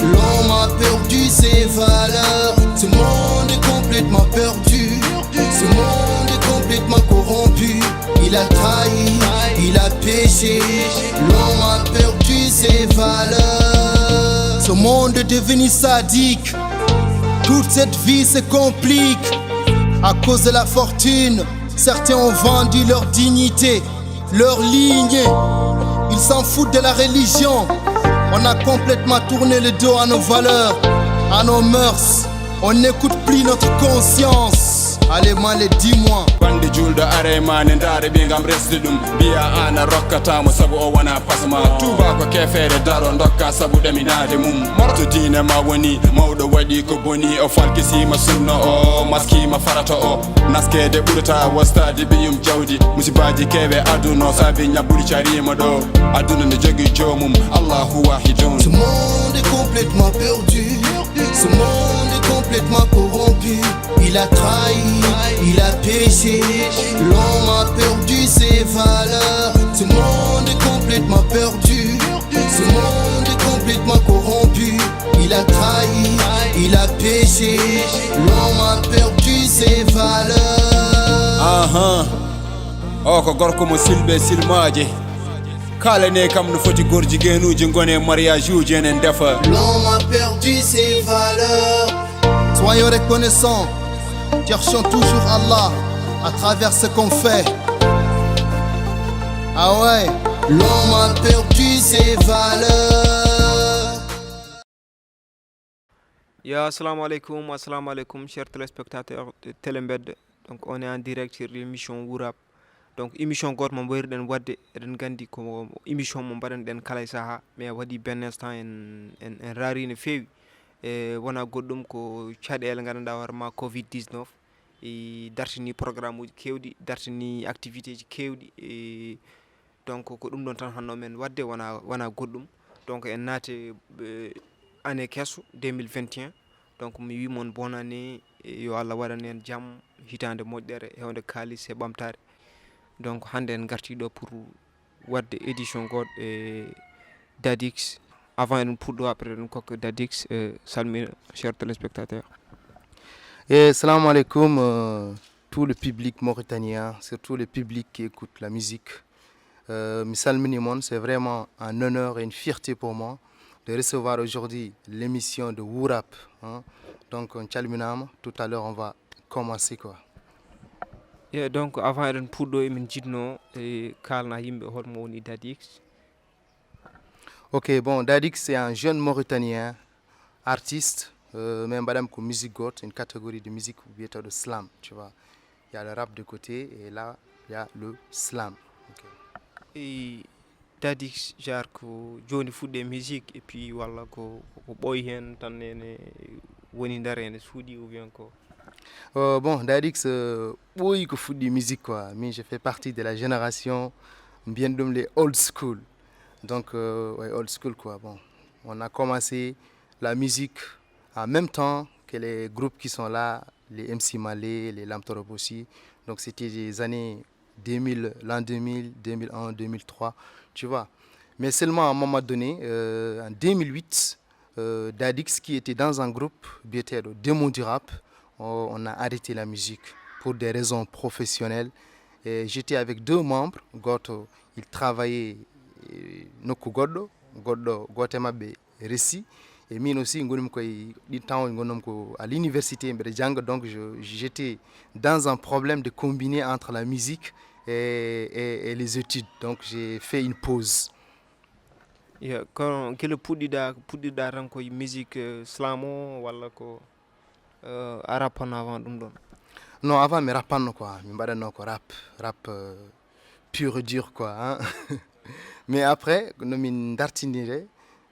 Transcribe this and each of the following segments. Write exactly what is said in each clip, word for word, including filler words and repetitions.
L'homme a perdu ses valeurs. Ce monde est complètement perdu. Ce monde est complètement corrompu. Il a trahi, il a péché. L'homme a perdu ses valeurs. Ce monde est devenu sadique. Toute cette vie se complique à cause de la fortune. Certains ont vendu leur dignité, leur lignée. Ils s'en foutent de la religion. On a complètement tourné le dos à nos valeurs, à nos mœurs. On n'écoute plus notre conscience. Allez, Malé, dis-moi. Bande julɗo arema ne ndaare ɓe ngam resde ɗum. Mbiya ana rokkatamo sabu o wona pasma. Tuba ko kefere daro dokka sabu ɗaminaade mum. Morto diine ma woni mawɗo waɗi ko boni, o falkisima sunna, o maskima farata, o naskede ɓurata wastade ɓiyum jawdi. Musibaji kewe aduna o saabi ñabbuɗi carima ɗo. Aduna ne jogi jomum, Allahu wahidun. Ce monde est complètement perdu. Ce monde est complètement corrompu. Il a trahi, il a péché. L'homme a perdu ses valeurs. Ce monde est complètement perdu. Ce monde est complètement corrompu. Il a trahi, il a péché. L'homme a perdu ses valeurs. Ahan. O ko gorko mo silɓe silmaaje. Kaalane kam no foti gorjigeenuuji ngone mariage uji enen ndefa. L'homme a perdu ses valeurs. Soyons reconnaissants, cherchons toujours Allah à travers ce qu'on fait. Ah ouais. L'homme a perdu ses valeurs. Ya, assalamu aleykum, assalamu aleykum, chers téléspectateurs de Télé Mbedda. Donc, on est en direct sur l'émission Wurap. Donc, émission goto mo mbayruɗen wadde, eɗen gandi ko émission mo mbaɗanɗen kala e saaha, mais waɗi ben instant en, en, en raari no feewi. E wona goɗɗum ko caɗeele gandanɗa hoore ma covid dix-neuf, e dartini programme uji kewɗi, dartini activité ji kewɗi, e donc ko ɗum ɗon tan hanno men wadde, wona wona goɗɗum. Donc en naate eh, année kesso deux mille vingt et un. Donc mi wi mon bonne année, eh, yo Allah waɗan en jam, hitande moƴƴere, hewde kaalis e ɓamtare. Donc hande en garti ɗo pour wadde édition goɗɗo e Dadix. Avant eɗen puɗɗo, après eɗen kokka Dadix, eh, salmina chers téléspectateurs. Et salam alaikum, euh, tout le public mauritanien, surtout le public qui écoute la musique. Euh, mi salmini mon, c'est vraiment un honneur et une fierté pour moi de recevoir aujourd'hui l'émission de Wurap, hein. Donc on calminama, tout à l'heure on va commencer quoi. Yeah, donc avant eɗen puɗɗo, emin jiɗno e kalna yimɓe holmo woni Dadix. Ok, bon, Dadix c'est un jeune mauritanien, artiste, euh, mais madame ko musique goto, une catégorie de musique bientôt de slam, tu vois. Il y a le rap de côté et là il y a le slam. Ok. E Dadix, genre ko joni fuɗɗe musique, et puis walla ko ko ɓooyi hen tan ene woni nder ene suuɗi ou bien ko? Euh, bon, Dadix, euh, ɓooyi ko fuɗɗi musique quoi. Mais je fais partie de la génération, bien de les old school. Donc euh, ouais, old school quoi. Bon, on a commencé la musique en même temps que les groupes qui sont là, les M C Malé, les Lamtorop aussi. Donc c'était des années deux mille, l'an deux mille, deux mille un, deux mille trois, tu vois. Mais seulement à un moment donné, euh, en deux mille huit, euh, Dadix qui était dans un groupe, Bietedo, Démon du Rap, on, on a arrêté la musique pour des raisons professionnelles. Et j'étais avec deux membres, Goto, il travaillait euh, nokku goɗɗo, goɗɗo, goto e maɓɓe resi, e min aussi ngonumi koye ɗin temps ngonnomi ko à l'université mbeɗa jannga, donc je- j'étais dans un problème de combiner entre la musique et, et, et les études, donc j'ai fait une pause. Yo, kono gila puɗɗiɗa puɗɗiɗa tan ko musique euh, slam o walla ko euh, a rappanno avant ɗum ɗon? Non, avant mi rappanno quoi, mi mbaɗanno ko rap, rap euh, pur et dur quoi, hein. Mais après no min dartindire,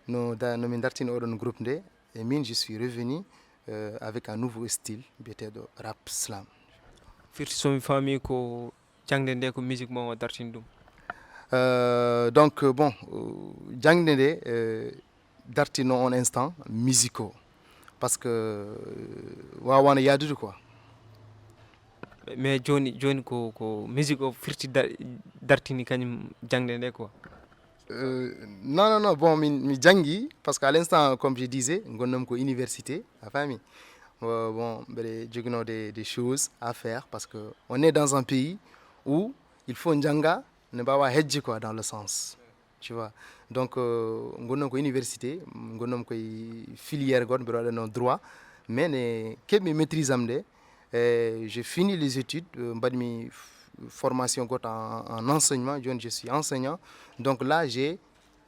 no da- no min dartini oɗon groupe nde, e min je suis revenu euh, avec un nouveau style biyeteɗo rap slam. Firti somi faami ko jangde nde ko musique mo o dartini ɗum? Euh, donc euh, bon euh, jangde nde euh, dartino on instant musique o, parce que euh, wawano yadude quoi. Mais joni joni ko ko musique o firti da- dartini kañum jangde nde quoi? Euh, non, non, non, bon, mi, mi janngi, parce qu'à l'instant, comme je disais, ngonnomi ko université, a faami. Euh, bon, mbeɗa joginoo des, des choses à faire, parce que on est dans un pays où il faut njannga, ne mbaawa hejje quoi, dans le sens, tu vois. Donc, euh, ngonnomi ko université, ngonnomi koye filière goto, mbeɗa waɗano droit, mais ne keɓmi maîtrise am nde, et j'ai fini les études, euh, mbaɗmi f-, formation goto en, en enseignement, jooni je suis enseignant. Donc là, j'ai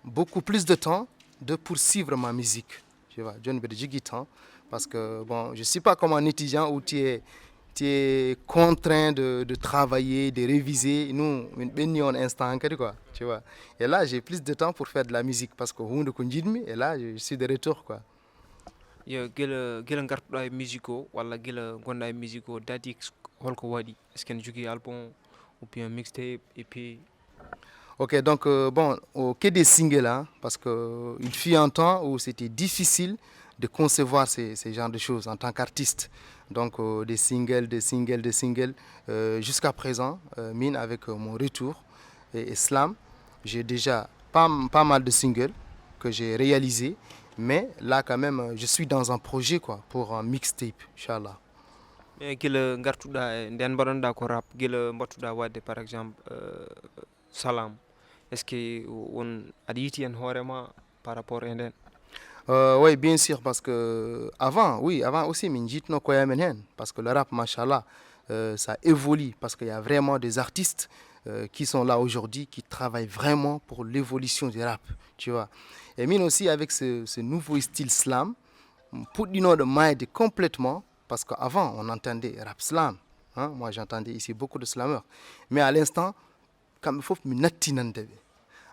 beaucoup plus de temps de poursuivre ma musique. Tu vois, jooni mbeɗa jogii temps, parce que, bon, je suis pas comme un étudiant où tu es, tu es contraint de, de travailler, de réviser. Nous, min ɓenni on instant kadi quoi, tu vois. Et là, j'ai plus de temps pour faire de la musique, parce que huunde ko njiɗmi, et là, je suis de retour quoi. Yo, gila gila ngartuɗaa e musique o, walla gila ngonɗaa e musique o, Dadix, holko waɗi? Est-ce que ne jogii album ou bien mixtape? Et puis, Ok, donc, euh, bon, au, que des singles, hein, parce que, euh, il fut un temps où c'était difficile de concevoir ces, ces genres de choses en tant qu'artiste. Donc, euh, des singles, des singles, des singles, euh, jusqu'à présent, euh, min, avec, euh, mon retour et, et Slam, j'ai déjà pas, pas mal de singles que j'ai réalisés, mais là, quand même, euh, je suis dans un projet, quoi, pour un mixtape, Inch'Allah. Mais gila ngartuɗaa e nden mbaɗonɗaa ko rap, gila mbattuɗaa waɗde, par exemple, euh, Salam, est-ce que on aɗa yiiti heen hoore ma par rapport e nden? Euh, oui, bien sûr, parce que avant, oui, avant aussi, min jiitno koye amen hen, parce que le rap, machallah, euh, ça évolue, parce qu'il y a vraiment des artistes, euh, qui sont là aujourd'hui, qui travaillent vraiment pour l'évolution du rap, tu vois. Et min aussi, avec ce, ce nouveau style slam, puɗɗinoɗo mayde complètement, parce qu'avant, on entendait rap slam, hein, moi, j'entendais ici beaucoup de slameurs, mais à l'instant, kamɓe fof mi natti nande ɓe.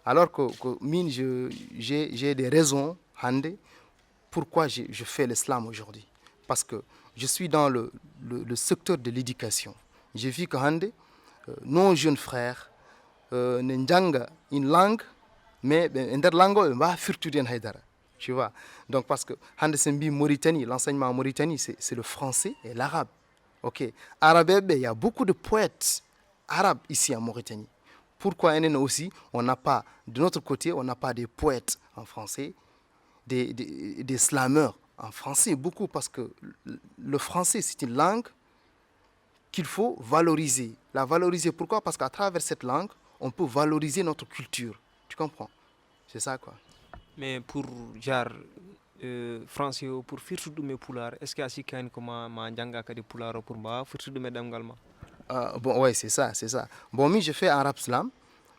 Alors que, que min, je, j'ai, j'ai des raisons hande pourquoi je, je fais le slam aujourd'hui. Parce que je suis dans le, le, le secteur de l'éducation. J'ai vu que hande, euh, nos jeunes frères, euh, ne njannga une langue, mais ɓe, e nder langue o, ɓe mbaawa firtude heen haydara. Tu vois? Donc, parce que hande, so mbi Mauritanie, l'enseignement en Mauritanie, c'est, c'est le français et l'arabe. Ok. Arabe, il y a beaucoup de poètes arabes ici en Mauritanie. Pourquoi enen aussi, on n'a pas, de notre côté, on n'a pas des poètes en français, des, des, des slameurs en français, beaucoup, parce que le français, c'est une langue qu'il faut valoriser. La valoriser, pourquoi? Parce qu'à travers cette langue, on peut valoriser notre culture. Tu comprends? C'est ça, quoi. Mais pour jaar, euh, français o, pour firtude ɗum e pulaar, est-ce que a sikkaani ko ma, ma njannga kadi pulaar o pour mbaawa firtude ɗum e ɗemngal ma? Ah, bon, ouais, c'est ça, c'est ça. Bon, moi, je fais en rap slam,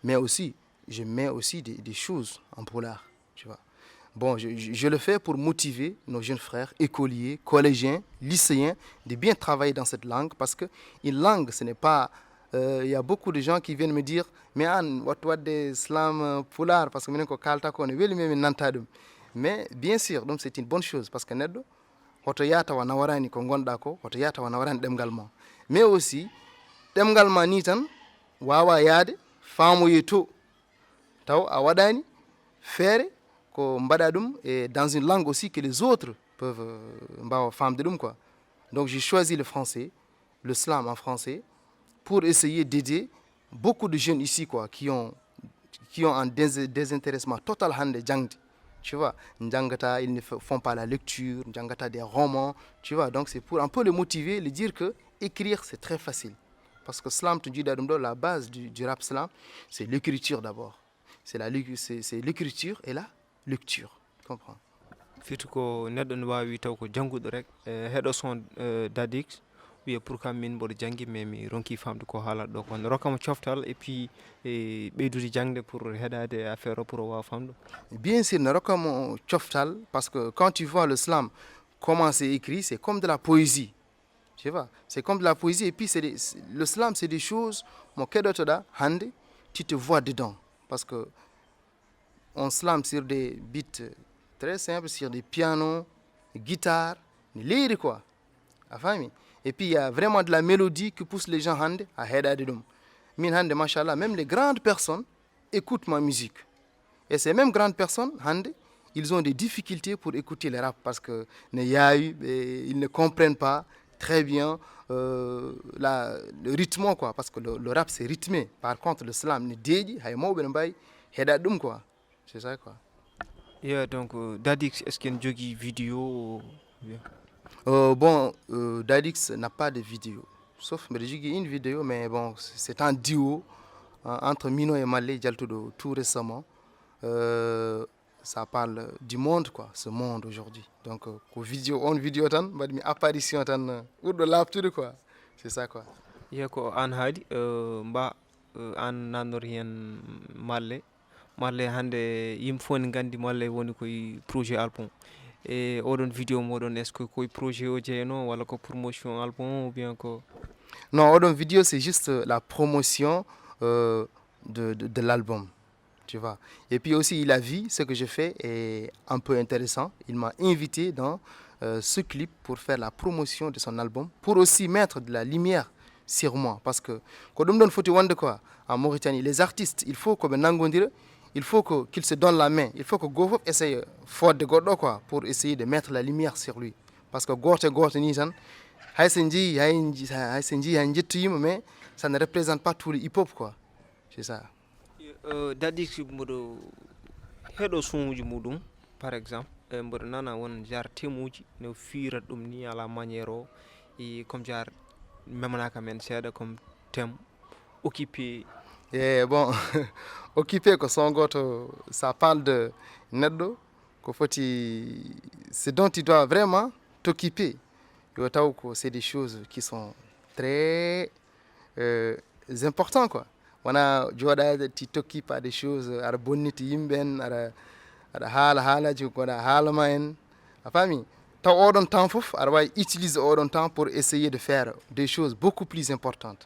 mais aussi, je mets aussi des, des choses en pulaar, tu vois. Bon, je, je, je le fais pour motiver nos jeunes frères, écoliers, collégiens, lycéens, de bien travailler dans cette langue, parce que une langue, ce n'est pas, euh, il y a beaucoup de gens qui viennent me dire, mais an, wat waɗde slam, euh, pulaar, parce que minen ko kaalta ko ne weli, mais min nanta ɗum. Mais bien sûr, donc c'est une bonne chose, parce que neɗɗo, hoto yaha tawa nawaraani ko ngonɗaa ko, hoto yaha tawa nawaraani ɗemngal ma. Mais aussi, ɗemngal ma ni tan waawa yaade faamoye to, taw a waɗaani feere ko mbaɗa ɗum, et dans une langue aussi que les autres peuvent, euh, mbaawa faamde ɗum, quoi. Donc, j'ai choisi le français, le slam en français, pour essayer d'aider beaucoup de jeunes ici, quoi, qui ont, qui ont un dés-, désintéressement total hande jangde. Tu vois, njangata, ils ne f-, font pas la lecture, njangata des romans, tu vois. Donc, c'est pour un peu les motiver, les dire que écrire, c'est très facile. Parce que slam, tu dis, la base du, du rap slam, c'est l'écriture d'abord. C'est la, c'est, c'est l'écriture et la lecture. Tu comprends? Firti ko neɗɗo no waawi taw ko jannguɗo rek, e heɗo son, e, Dadix, wiya pour kam min mboɗo janngi, mais mi ronki famde ko haalat ɗo ko. No rokka mo coftal et puis, e, ɓeydude jangde pour heɗade affaire o pour o waawa famde. Bien sûr, no rokka mo coftal, parce que quand tu vois le slam commencer écrit, c'est comme de la poésie. Tu vois, c'est comme de la poésie. Et puis, c'est des, c'est, le slam, c'est des choses, mo keɗotoɗa hande, tu te vois dedans. Parce que on slam sur des beats très simples, sur des pianos, guitare, ne leydi quoi. A faami? Et puis, il y a vraiment de la mélodie qui pousse les gens hande à heɗade ɗum. Min hande, machallah, même les grandes personnes écoutent ma musique. Et ces mêmes grandes personnes, hande, ils ont des difficultés pour écouter le rap parce que ne yaawi, ɓe, ils ne comprennent pas très bien, euh, la, le rythme, quoi, parce que le, le rap, c'est rythmé. Par contre, le slam, ne deeƴi, hay mawɓe ne mbaawi heɗade ɗum, quoi. C'est ça quoi. Yeah, donc euh, Dadix, est-ce qu'il y a une vidéo ou bien Euh, bon, euh, Dadix n'a pas de vidéo. Sauf, mais j'ai une vidéo, mais bon, c'est un duo hein, entre Mino et Malé Dialtudo, tout récemment. Euh, ça parle du monde, quoi, ce monde aujourd'hui. Donc, euh, ko vidéo, on vidéo tan, mbaɗmi apparition tan, euh, ɓurɗo laaɓtude, quoi. C'est ça, quoi. Ye ko an haali euh, mba euh, an nanndor heen malle malle hannde yimɓe fof ne nganndi malle woni koye projet album e oɗon vidéo moɗon est ce que koye projet o jeeyno walla ko promotion album ou bien ko Non, oɗon vidéo, c'est juste euh, la promotion euh, de, de, de l'album. Tu vois. Et puis aussi, il a vu ce que je fais est un peu intéressant. Il m'a invité dans euh, ce clip pour faire la promotion de son album, pour aussi mettre de la lumière sur moi. Parce que ko ɗum ɗon foti wonde quoi, en Mauritanie, les artistes, il faut que ɓe nanngodira, il faut que qu'ils se donnent la main, il faut que gooto fof essaye fodde goɗɗo quoi, pour essayer de mettre la lumière sur lui. Parce que gooto e gooto ni tan, hay so njii, hay nji- hay so njii, hay njettoyima, mais ça ne représente pas tout le hip-hop quoi. C'est ça. Daɗi mboɗo heɗo sonuji muɗum par exemple e mboɗo nana won genre temuji no fiirat ɗum ni ala manière o e comme genre memanaka men seeɗa comme thème occupé. E bon, occupé ko son goto, ça parle de neɗɗo ko foti, ce dont tu dois vraiment t'occuper. Yo taw ko c'est des choses qui sont très euh, important quoi. Wona jooɗaade ti tokki pas des choses aɗa bonniti yimɓe en, aɗa aɗa haala haalaji ko aɗa haalama en, a faami. Taw oɗon temps fof aɗa wawi utiliser oɗon temps pour essayer de faire des choses beaucoup plus importantes.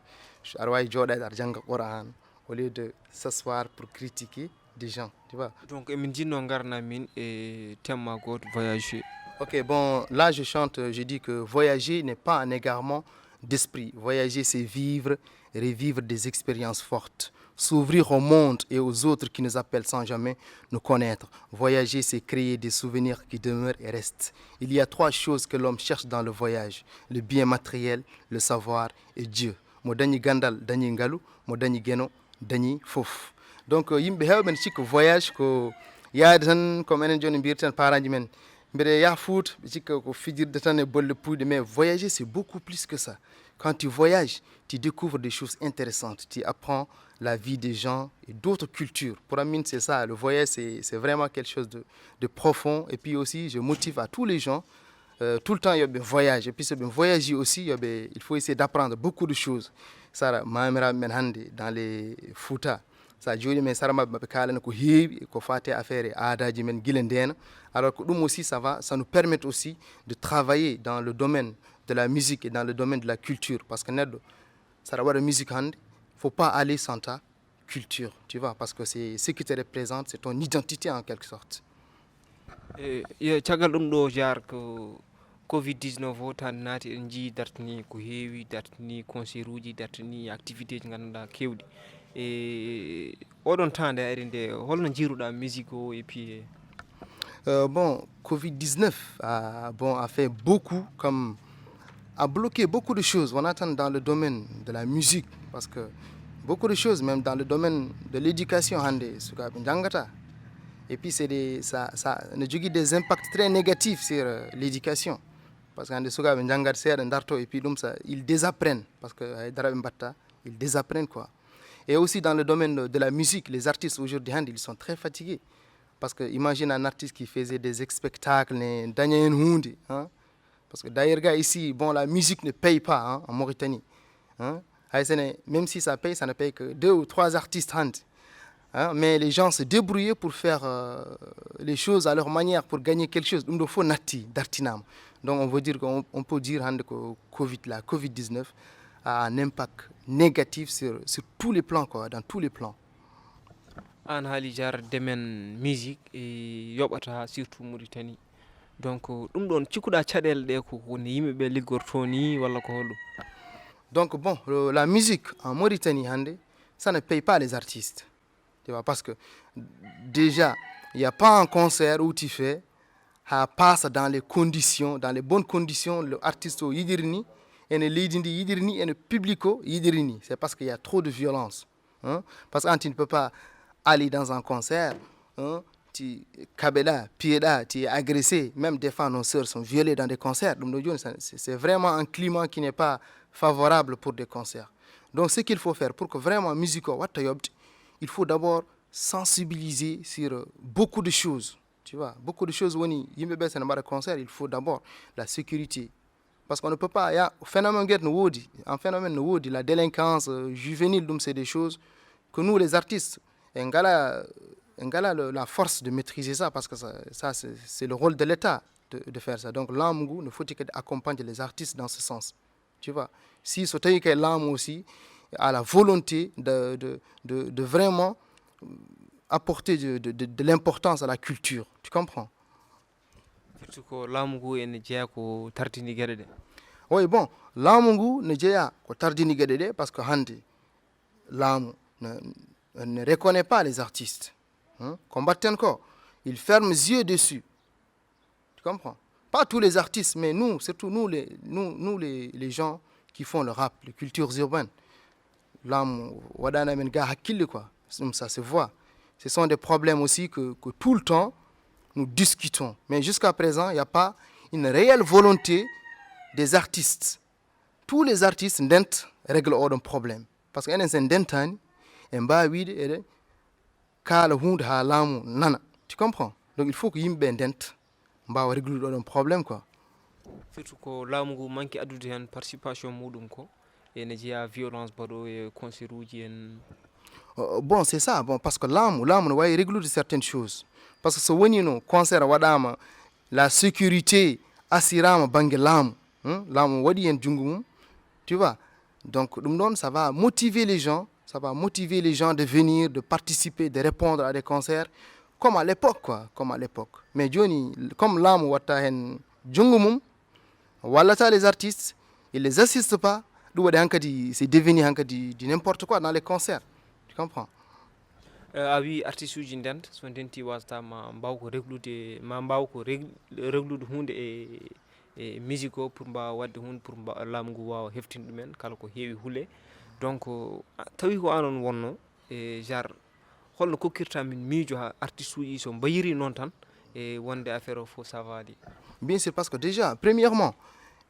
Aɗa wawi jooɗaade aɗa jannga Qur'an au lieu de s'asseoir pour critiquer des gens, tu vois. Donc emin jinno ngarna min e thème ma goto voyager. Ok, bon, là je chante, je dis que voyager n'est pas un égarement d'esprit. Voyager, c'est vivre, revivre des expériences fortes, s'ouvrir au monde et aux autres qui nous appellent sans jamais nous connaître. Voyager, c'est créer des souvenirs qui demeurent et restent. Il y a trois choses que l'homme cherche dans le voyage, le bien matériel, le savoir et Dieu. Mo dañi gandal dañi ngalu, mo dañi geno dañi fof. Donc yimɓe heewɓe ne cikka voyage ko yaade tan, comme enen jooni mbirten paranji men mbeɗe yaha Fuuta, ɓe cikka ko fijirde tan e bolle puyɗe, mais voyager c'est beaucoup plus que ça. Quand tu voyages, tu découvres des choses intéressantes, tu apprends la vie des gens et d'autres cultures. Pour Amine, c'est ça, le voyage, c'est vraiment quelque chose de, de profond. Et puis aussi, je motive à tous les gens euh, tout le temps yoɓe voyage, et puis soɓe voyage aussi yoɓe, il faut essayer d'apprendre beaucoup de choses. Sara mamiraɓe men hannde dans les Fouta, sa jooɗi men sara maɓɓe maɓe kalana ko heewi ko fate affaire e aadaji men gila ndena. Alors que ɗum aussi ça va, ça nous permet aussi de travailler dans le domaine de la musique et dans le domaine de la culture, parce que neɗɗo sara waɗa musique hannde, faut pas aller sans ta culture, tu vois, parce que c'est ce qui te représente, c'est ton identité en quelque sorte. E, yo caggal ɗum ɗo jaar ko covid dix-neuf o tan naati en njii dartini ko heewi, dartini concert uji, dartini activité ji ngannduɗaa kewɗi. E oɗon temps nde ari nde holno njiiruɗaa musique o et puis e Euh, bon, covid dix-neuf a, bon, a fait beaucoup comme a bloqué beaucoup de choses. On attend dans le domaine de la musique, parce que beaucoup de choses, même dans le domaine de l'éducation, hande sukaɓe jangata. Et puis c'est des, ça, ça ne jogui des impacts très négatifs sur euh, l'éducation. Parce que hande sukaɓe jangata seeɗa darto et puis ɗum ça, ils désapprennent, parce que haydara ɓe mbatta, ils désapprennent quoi. Et aussi dans le domaine de la musique, les artistes aujourd'hui hande ils sont très fatigués. Parce que imagine un artiste qui faisait des spectacles, ne daña hen hunde, hein. Parce que d'ailleurs, gars, ici, bon, la musique ne paye pas hein, en Mauritanie. Hein. Hay sene, même si ça paye, ça ne paye que deux ou trois artistes hande. Hein, mais les gens se débrouillaient pour faire euh, les choses à leur manière, pour gagner quelque chose. Ɗum ɗo fof natti, dartinama. Donc on veut dire qu'on on peut dire hande ko covid, la covid dix-neuf a un impact négatif sur, sur tous les plans, quoi, dans tous les plans. An haali jaar demen musique e yoɓata surtout Mauritanie. Donc ɗum ɗon cikkuɗa caɗele ɗe ko woni yimɓe ɓe liggorto ni walla ko holɗum? Donc bon, euh, la musique en Mauritanie hande, ça ne paye pas les artistes. Tu vois, parce que déjà, il n'y a pas un concert où tu fais ha passe dans les conditions, dans les bonnes conditions, le artiste o yiɗiri ni, ene leydi ndi yiɗiri ni, ene public o yiɗiri ni. C'est parce qu'il y a trop de violence. Hein? Parce que tu ne peux pas aller dans un concert hein, ti kaɓeɗa, piyeɗa, ti agressé, même des fois nos sœurs sont violées dans des concerts. Ɗum ɗo joni, ça, c'est c'est vraiment un climat qui n'est pas favorable pour des concerts. Donc ce qu'il faut faire pour que vraiment musique o watta yoɓde, il faut d'abord sensibiliser sur euh, beaucoup de choses. Tu vois, beaucoup de choses woni yimɓe ɓe sene mbaɗa concert, il faut d'abord la sécurité. Parce qu'on ne peut pas, il y a phénomène guette no woodi, un phénomène no woodi, la délinquance euh, juvénile, ɗum c'est des choses que nous les artistes, en ngala, en ngala le- la force de maîtriser ça, parce que ça, ça c'est c'est le rôle de l'État de, de faire ça. Donc laamu ngu no foti kadi accompagner les artistes dans ce sens. Tu vois, si so tawi kay laamu aussi a la volonté de, de, de, de vraiment apporter de, de, de, de l'importance à la culture. Tu comprends? Surtout ko laamu ngu ene jeeya ko tardini geɗe ɗe. Oui, bon, laamu ngu ne jeeya ko tardini geɗe ɗe, parce que hande laamu ne, ne reconnaît pas les artistes. Hein? Ko mbatten ko, il ferme yeux dessus. Tu comprends? Pas tous les artistes, mais nous, surtout nous les, nous, nous les, les gens qui font le rap, les cultures urbaines. Laamu waɗani amen ga hakkille quoi. Ɗum ça se voit. Ce sont des problèmes aussi que, que tout le temps nous discutons. Mais jusqu'à présent, il n'y a pas une réelle volonté des artistes. Tous les artistes ndent règle oɗon problème. Parce que enen sen ndentani, en mbawi wiide eɗen kaala hunde ha laamu nana. Tu comprends? Donc il faut que yimɓe ndent mbawa réglude oɗon problème quoi. Surtout ko laamu ngu manque addude heen participation muɗum ko ene jeeya violence mbaɗo e concert uji en. Euh, bon, c'est ça. Bon, parce que laamu laamu no wawi réglude certaines choses. Parce que so wonino concert waɗama, la sécurité assurama banggue laamu, hein? Laamu waɗi hen junngo mum. Tu vois? Donc ɗum ɗon, ça va motiver les gens, ça va motiver les gens de venir, de participer, de répondre à des concerts comme à l'époque quoi, comme à l'époque. Mais joni comme laamu watta hen junngo mum, wallata les artistes, il les assiste pas. Ɗum waɗi hankadi c'est devenu hankadi du n'importe quoi dans les concerts. Tu comprends? Eh, a wi artiste uji ndent so ndenti wasata ma mbaw ko reglude ma mbaw ko reg- reglude hunde e e musique o pour mbawa wadde hunde pour mba- laamu ngu wawa heftinde ɗumen kala ko heewi huule. Donc ah, tawi ko anon wonno e genre holno kokkirta min miijo ha artiste uji so mbayiri noon tan e wonde affaire o fof savaali? Bien sûr, parce que déjà premièrement,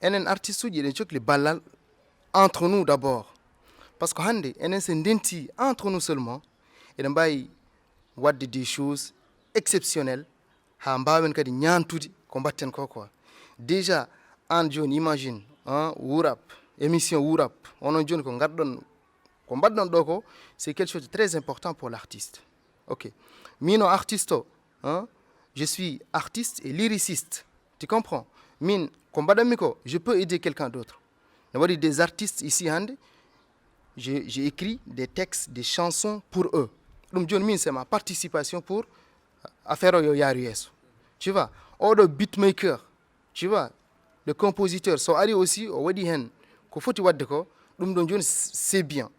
enen artiste uji eɗen cokli ballal entre nous d'abord. Parce que hande enen sen ndenti entre nous seulement, eɗen mbawi wadde des choses exceptionnelles ha mbawen kadi ñantude ko mbatten ko quoi. Déjà an joni imagine, hein, wurap, émission wurap, onon joni ko gadɗon, ko mbaɗɗon ɗo ko, c'est quelque chose de très important pour l'artiste. Ok, min o artiste o, hein, je suis artiste et lyriciste. Tu comprends? Min ko mbaɗanmi ko, je peux aider quelqu'un d'autre. No waɗi des artistes ici hande, j'ai j'ai écrit des textes, des chansons pour eux. Ɗum joni min c'est ma participation pour affaire o yo yaaru yeeso. Tu vois? Oɗo beatmaker, tu vois, le compositeur, so ari aussi o waɗi hen ko foti wadde ko, ɗum ɗon joni c'est bien.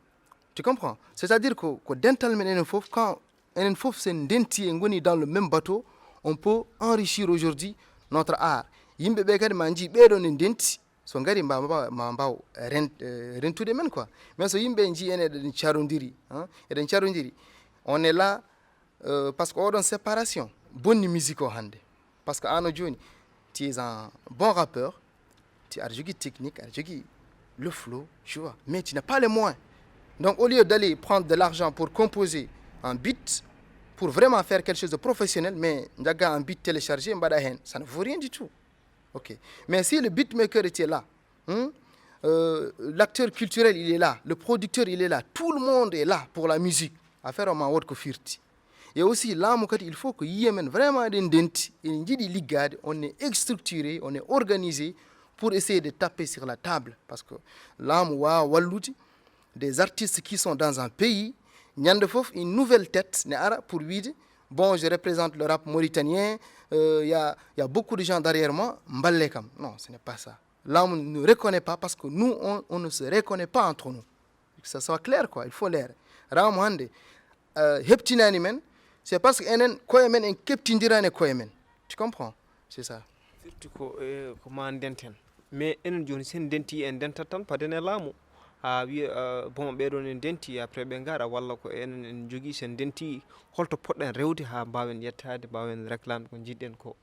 Tu comprends? C'est à dire ko ko dental men enen fof, quand enen fof sen ndenti e ngoni dans le même bateau, on peut enrichir aujourd'hui notre art. Yimɓe ɓe kadi ma jii ɓeɗo ne ndenti, so ngari ma mbaw ma mbaw rent- eh, rentude men quoi. Mais so yimɓe jii en eɗen carodiri, hein, eɗen carodiri, on est là euh, parce que oɗon séparation bonni musique o hande. Parce que ano joni, tu es un bon rappeur, tu as jogui technique, aɗa jogui le flow, tu vois, mais tu n'as pas les moyens. Donc au lieu d'aller prendre de l'argent pour composer un beat, pour vraiment faire quelque chose de professionnel, mais jagga un beat téléchargé mbaɗa hen, ça ne vaut rien du tout. Ok. Mais si le beatmaker était là, hein, euh, l'acteur culturel il est là, le producteur il est là, tout le monde est là pour la musique. Affaire o ma wot ko firti. Et aussi laamu kadi il faut que yiye men vraiment eɗen ndenti, eɗen jiiɗi liggade, on est structuré, on est organisé pour essayer de taper sur la table. Parce que laamu wawa wallude des artistes qui sont dans un pays, ñande fof une nouvelle tête ne ara pour wiide, bon, je représente le rap mauritanien, euh, il y a, il y a beaucoup de gens derrière moi, mballe kam. Non, ce n'est pas ça. Laamu ne reconnaît pas parce que nous on, on ne se reconnaît pas entre nous. Que ça soit clair quoi, il faut leer. Laamu hande euh, heptinani men, c'est parce que enen koye men en keptidirani e koye men. Tu comprends? C'est ça. Surtout ko eh, ko ma ndenten. Mais enen joni sen ndenti en ndentat tan paden e laamu. Ha wiya, euh, bon, ɓeɗon en ndenti, après ɓe ngara, walla ko enen en jogii, sen ndenti, holto poɗɗen rewde ha mbawen yettaade, mbawen réclame ko jiɗɗen ko?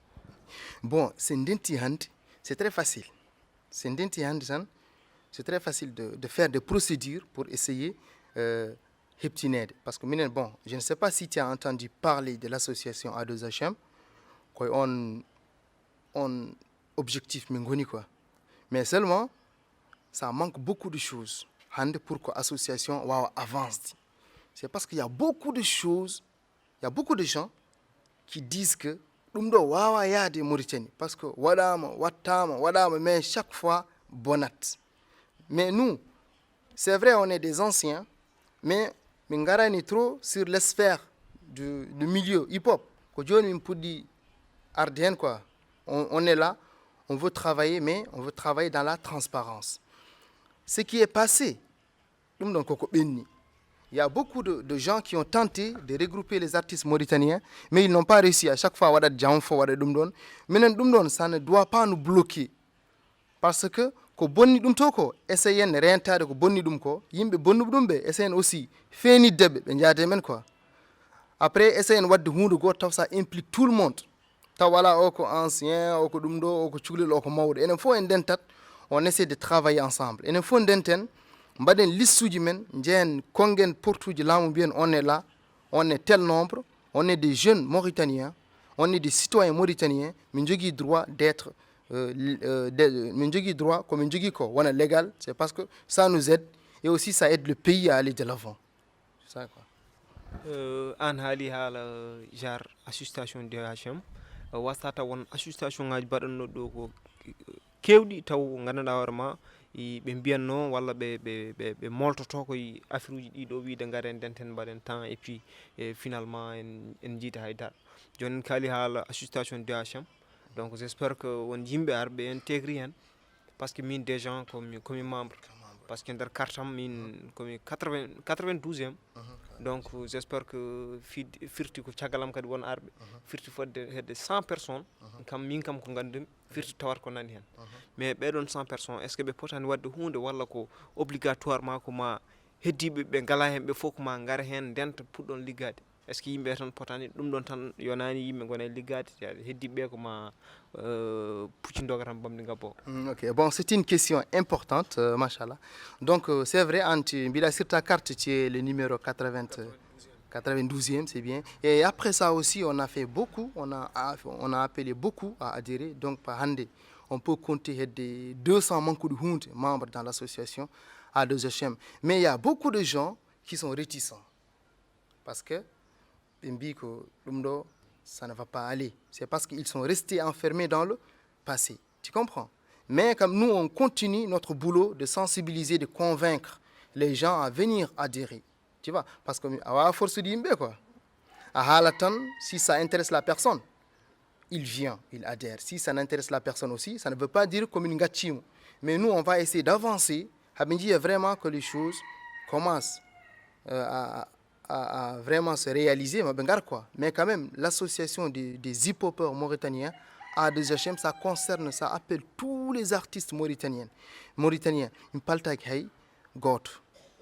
Bon, sen ndenti hannde, c'est très facile. Sen ndenti hannde tan, c'est très facile de, de faire des procédures pour essayer, euh, heɓtineede. Parce que minen, bon, je ne sais pas si tu as entendu parler de l'association A deux H M, koye on, on objectif min ngoni quoi. Mais seulement, ça manque beaucoup de choses hannde pour que association wawa avancer. C'est parce qu'il y a beaucoup de choses, il y a beaucoup de gens qui disent que ɗum ɗo wawa yaade Mauritanie, parce que waɗama, wattama, waɗama, mais chaque fois bonat. Mais nous, c'est vrai, on est des anciens, mais min ngarani trop sur l'espère du, du milieu hip-hop. Ko joni min puɗɗi arde hen quoi. On, on est là, on veut travailler, mais on veut travailler dans la transparence. Ce qui est passé, ɗum ɗon koko ɓenni. Il y a beaucoup de, de gens qui ont tenté de regrouper les artistes mauritaniens, mais ils n'ont pas réussi. À chaque fois, waɗat jam fo, waɗa ɗum ɗon. Minen ɗum ɗon, ça ne doit pas nous bloquer. Parce que ko bonni ɗum to ko, essayen rentade ko bonni ɗum ko, yimɓe bonnuɓe ɗum ɓe, essayen aussi feenidde ɓe, ɓe njaade men quoi. Après, essayen waɗde huunde gooto taw ça implique tout le monde. Taw wala o ko ancien, o ko ɗum ɗo, o ko cukalel, o ko mawɗo. Enen fof en ndentat, on essaie de travailler ensemble. Enen fof ndenten, mbaɗen listuji men, njehen konngen portuji laamu mbiyen on est là, on est tel nombre, on est des jeunes mauritaniens, on est des citoyens mauritaniens, min jogii droit d'être, euh, li- euh, de- min jogii droit ko min jogii ko wona légal, c'est parce que ça nous aide et aussi ça aide le pays à aller de l'avant. C'est ça quoi. Euh, an haali haala genre association D H M, euh, wasta taw won association ngaji mbaɗanno ɗo ko kewɗi taw nganndanɗaa hoore ma, i- ɓe mbiyanno walla ɓe ɓe ɓe ɓe moltoto koye affaire uji ɗi ɗo wiide ngaren ndenten mbaɗen temps et puis, e finalement en en jiita hay dara. Jooni en kaali haala association D H M, donc j'espère que won yimɓe arɓe en tegri hen, parce que min déjà komi komi membre, parce que nder carte am min komi quatre-vingts quatre-vingt-douzième. Donc j'espère que fid- firti ko caggal am kadi won arɓe, firti fodde hedde cent personnes. Kam min kam ko ngandumi, firti tawat ko nani hen. Mais ɓeɗon cent personnes, est ce que ɓe potani wadde hunde walla ko obligatoirement ko ma heddiɓe ɓe ngala hen ɓe fof ko ma ngara hen ndenta puɗɗon liggade? Est ce que yimɓe tan potani ɗum ɗon tan yonani yimɓe gona e liggade, heddiɓe ɓe ko ma, euh, pucci doga tan bamde ngabbo? Mm, ok, bon, c'est une question importante, euh, machallah. Donc, euh, c'est vrai, anti mbiɗa sirta carte, tu es le numéro quatre-vingts, quatre-vingt-douzième, c'est bien. Et après ça aussi, on a fait beaucoup, on a, on a appelé beaucoup à adhérer. Donc, par hande, on peut compter hedde deux cents mankude hunde membres dans l'association A deux H M. Mais il y a beaucoup de gens qui sont réticents. Parce que ɓe mbi ko ɗum ɗo, ça ne va pas aller. C'est parce qu'ils sont restés enfermés dans le passé. Tu comprends? Mais comme nous, on continue notre boulot de sensibiliser, de convaincre les gens à venir adhérer. Tu vois? Parce que à force de yimɓe quoi. A haala tan, si ça intéresse la personne, il vient, il adhère. Si ça n'intéresse la personne aussi, ça ne veut pas dire que min gaccimo. Mais nous, on va essayer d'avancer. Haɓe njiya vraiment que les choses commencent, euh, à, à, à vraiment se réaliser, mais ben, quoi. Mais quand même, l'association des, des hip-hopeurs mauritaniens, A deux H M, ça concerne, ça appelle tous les artistes mauritaniens. Mauritaniens, min paltaki hay gooto.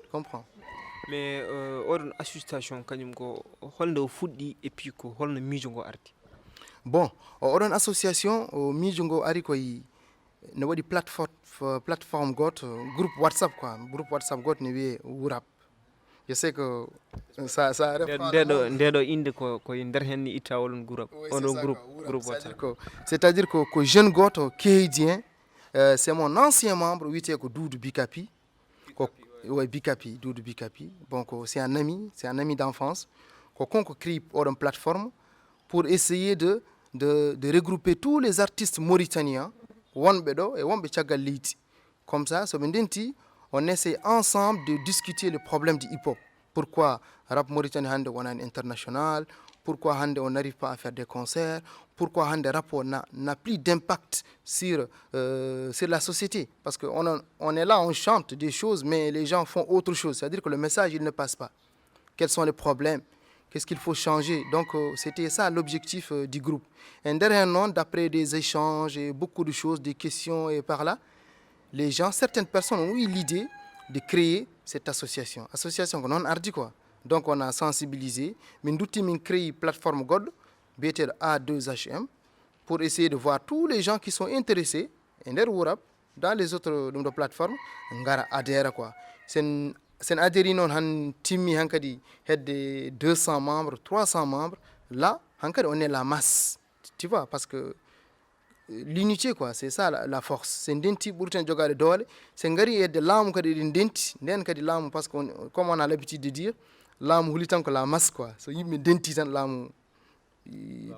Tu comprends? Mais, euh, oɗon association kañum ko holnde o fuɗɗi et puis ko holno miijo ngo ardi? Bon, o- oɗon association, o miijo ngo ari koye, no waɗi plateforme, plateforme gooto, groupe WhatsApp quoi, groupe WhatsApp gooto ne wiyee Wurap. Je sais que ça, ça Nde- répond à ndeɗo ndeɗo inde ko koye nder hen ni itta oɗon groupe, Oui, c'est oɗo ça, groupe quoi, Wurap. Groupe C'est-à-dire WhatsApp. Que, c'est-à-dire que, que jeune gooto keydien, euh, c'est mon ancien membre, wiyetee ko Doudou Bikapi. Ko, ouais, Bikapi, Doudou Bikapi. Bon, ko- c'est un ami, c'est un ami d'enfance. Ko kanko créé oɗon plateforme pour essayer de, de, de regrouper tous les artistes mauritaniens, wonɓe ɗo e wonɓe caggal leydi. Comme ça, so ɓe ndenti, on essaie ensemble de discuter le problème du hip-hop. Pourquoi rap Mauritanie hande wonani international? Pourquoi hande on n'arrive pas à faire des concerts? Pourquoi hande rap o n'a, n'a plus d'impact sur, euh, sur la société? Parce que on, a- on est là, on chante des choses, mais les gens font autre chose. C'est-à-dire que le message, il ne passe pas. Quels sont les problèmes? Qu'est-ce qu'il faut changer? Donc, euh, c'était ça l'objectif, euh, du groupe. Et derrière, non, d'après des échanges et beaucoup de choses, des questions et par là, les gens, certaines personnes ont eu l'idée de créer cette association. Association ko noon ardi quoi. Donc on a sensibilisé, min dutti min créé plateforme goɗɗo biyeteeɗo A deux H M pour essayer de voir tous les gens qui sont intéressés e nder Wurap dans les autres ɗum ɗo plateforme ngara adhère quoi. Sen sen adhéri noon han timmi hankadi hedde deux cents membres, trois cents membres, là hankadi on est la masse, tu vois, parce que l'unité quoi, c'est ça la, la force. Sen ndenti ɓurten jogaade doole, sen ngari hedde laamu kadi eɗen ndenti nden kadi laamu, parce que on, comme on a l'habitude de dire, laamu huli tan ko la masse quoi. So yimɓe ndenti tan laamu,